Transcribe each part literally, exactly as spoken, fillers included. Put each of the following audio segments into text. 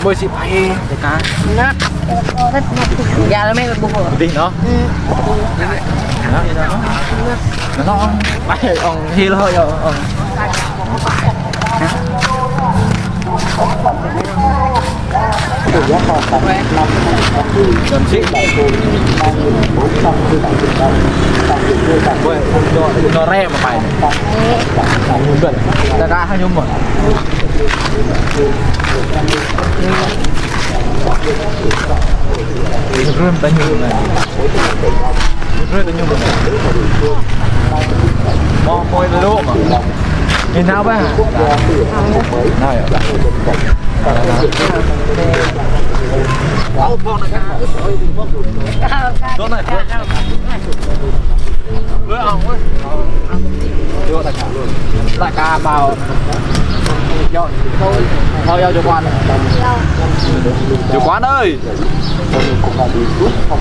Ôi, sĭ pơai, dêh ka. Nă. Gah lăm mĕ ƀuh. Dih, nă. Nă, nă. Nă, nă, ong. Pơai, ong, hil hơi, ong. Ong. Hă? Dăm sĭ. Ôi, nă, nă rĕ mă pơai. Dêh ka hă ñu mă. Rơm ta ñu nă. Rơm ta ñu nă. Mă pơai lu mă. Ñu nao ƀă. Nao yơh. Dŏ nă. Ơ, ong ơi. Dŏ ta ka. Ta ka ƀâo. Yơh. Thôi, yơh, chủ quán. Chủ quán ơi.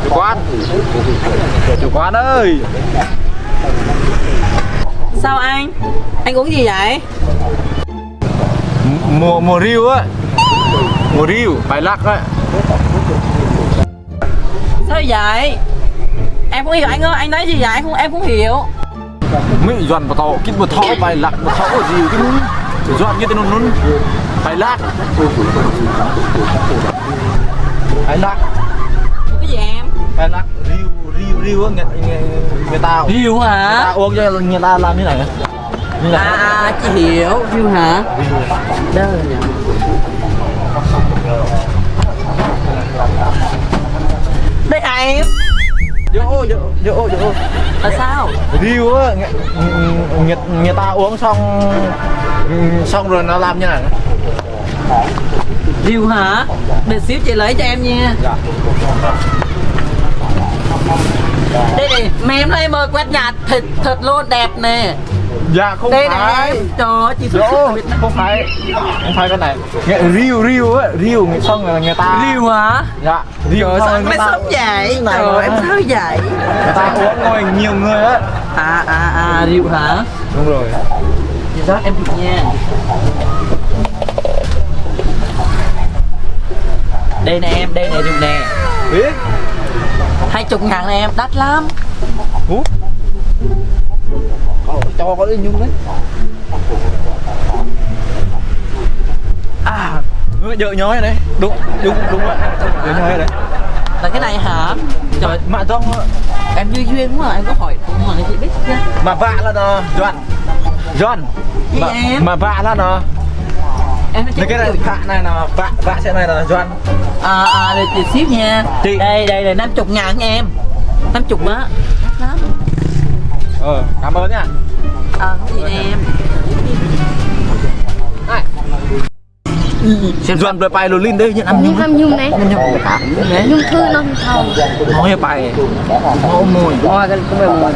Chủ quán. Chủ quán ơi. Sao anh? Anh uống gì vậy? Mua, mua rượu á. Mua rượu, pơai lăk á. Sao vậy? Em không hiểu anh ơi, anh nói gì vậy? Em không, em không hiểu. Mĭ Yuan pơtô, kĭt pơtô, pơai lăk, pơtô, ơ, rượu kĭt. Yuan kĭt anŭn anŭn. Pơai lăk. Pơai lăk. Cái gì em? Pơai lăk, rượu, rượu, rượu á, người, người, người ta. Rượu hả? Người ta uống cho người ta làm như này. À, à, chị hiểu, Viu hả? Đơn nhỉ? Đây hả em? Vô, vô, vô, vô. Là sao? Viu á, người, người, người ta uống xong, xong rồi nó làm như này. Viu hả? Để xíu chị lấy cho em nha. Dạ. Đây này, mà em thấy em ơi quét nhạt thật, thật luôn, đẹp nè. Dạ, không phải. Đây này, em, trời ơi, chị Phước Ôi, Việt Nam. Không phải. Không phải cái này. Nghe rượu, rượu á, rượu, người, xong rồi người ta. Rượu hả? Dạ, rượu. Trời ơi, sao em mới sống vậy? Trời ơi, em sao vậy? Người ta uống ngồi nhiều người á. À, à, à, rượu hả? Đúng rồi. Chị Giáp, em chụp nha. Đây nè em, đây nè, rượu nè. Biết. Hai chục ngàn nè em, đắt lắm. Hú? Ờ, cho có đi nhung đấy. À, dơ nhói đấy. Đúng, đúng, đúng rồi. Dơ nhói đấy. Là cái này hả? Trời, mă dŏng. Em duyên duyên quá, em có hỏi mà chị biết chưa? Mă bă lăt nă, Yuan. Yuan. Gì mă, em? Mă bă lăt nă. Em nói cái này, phạ này nè, bă, bă xe này nè, Yuan. À, à, để chị ship nha. Chị. Đây, đây, đây, năm chục ngàn em. Năm chục á. Đắt lắm. Ờ, cảm ơn nha. Ờ, không gì em. Ai. Yuan plơi pơai lu lin dêh, ñu năm nhung. Ñu năm nhung nè. Năm nhung. Nhung thư năm thâu. Hông, ñu pơai. Hông, môi. Môi, cái, cái môi.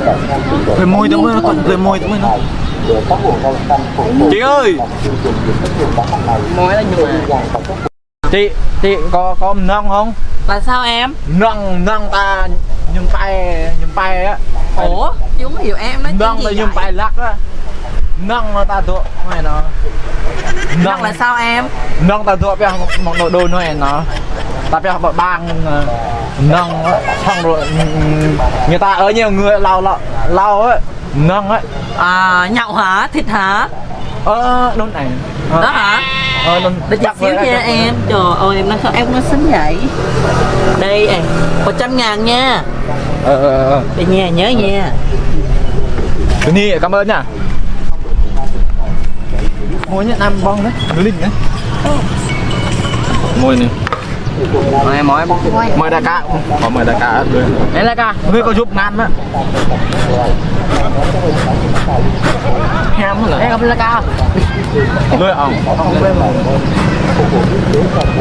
Plơi môi tui mơi, kơ plơi môi tui mơi nă. Chị ơi. Môi là nhung à. Chị, chị có, có mơnơ̆ng hông? Là sao em? Mơnơ̆ng, mơnơ̆ng ta nhung pơai, nhung pơai á. Ủa, chị không hiểu em nói. Mơnơ̆ng ta nhung pơai lăk á. Mơnơ̆ng ta dŏ, mơnơ̆ng. Mơnơ̆ng là sao em? Mơnơ̆ng ta dŏ pioh một, một nội đô nữa nè. Ta pioh ƀă ƀang, mơnơ̆ng, xong rồi, người ta ở nhiều người lâu, lâu, lâu á. Mơnơ̆ng á. À, nhậu hả? Thịt hả? Ờ, đôn này. Ờ. Đó hả? Ờ, đôn. Để chị xíu nha em. Trời ơi, em nói sao em nó xinh vậy? Đây em, một trăm ngàn nha. Ờ, ờ, ờ. Đây nha, nhớ nha. Tui anai, cảm ơn nha. Mua nhé, năm bông đấy, link đấy. Mua này. Mời, mời, mời đại ca. Có mời đại ca. Ê, đại ca, người có giúp ngăn á. Em hả? Ê, không đại ca. Lôi ông.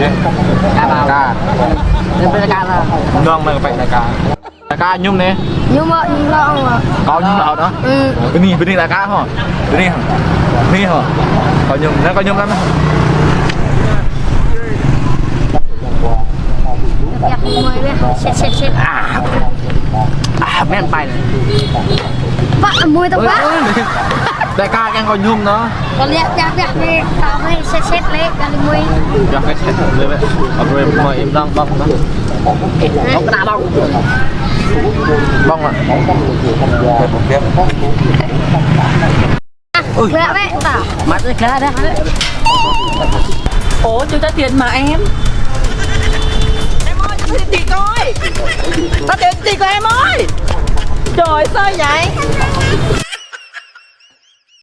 Ê, đại ca. Em đại ca là. Nong mày phải đại ca. Đại ca nhung nè. Nhung mă, nhung lŏ mă. Kâo nhung lŏ nă. Ừ. Bơni, bơni đại ca hŏ. Bơni hŏ. Bơni hŏ. Kâo nhung, nă kâo nhung lăm. Yak mui bĕ. Sĕt, sĕt, sĕt. À. À, men pơai. Pă, mui tơ̆ pă. Ôi, ôi. Lĕ ka kiăng kơ ñum nă. Kơ lĕ pĕk pĕk lĕ, ka mơi sĕt sĕt lĕ, kơ lĕ mơi. Pĕk pĕk sĕt lĕ wĕ. Abih mơi im lăng băng nă. Ôh, kơnă băng. Băng nă. Ui. Lĕ wĕ ta. Mă tơ glăk đah. Ôi, chưa trả tiền mà em. Em ơi, cho tôi tiền tỷ coi. Tao tiền tỷ coi em ơi. Trời ơi, sao vậy?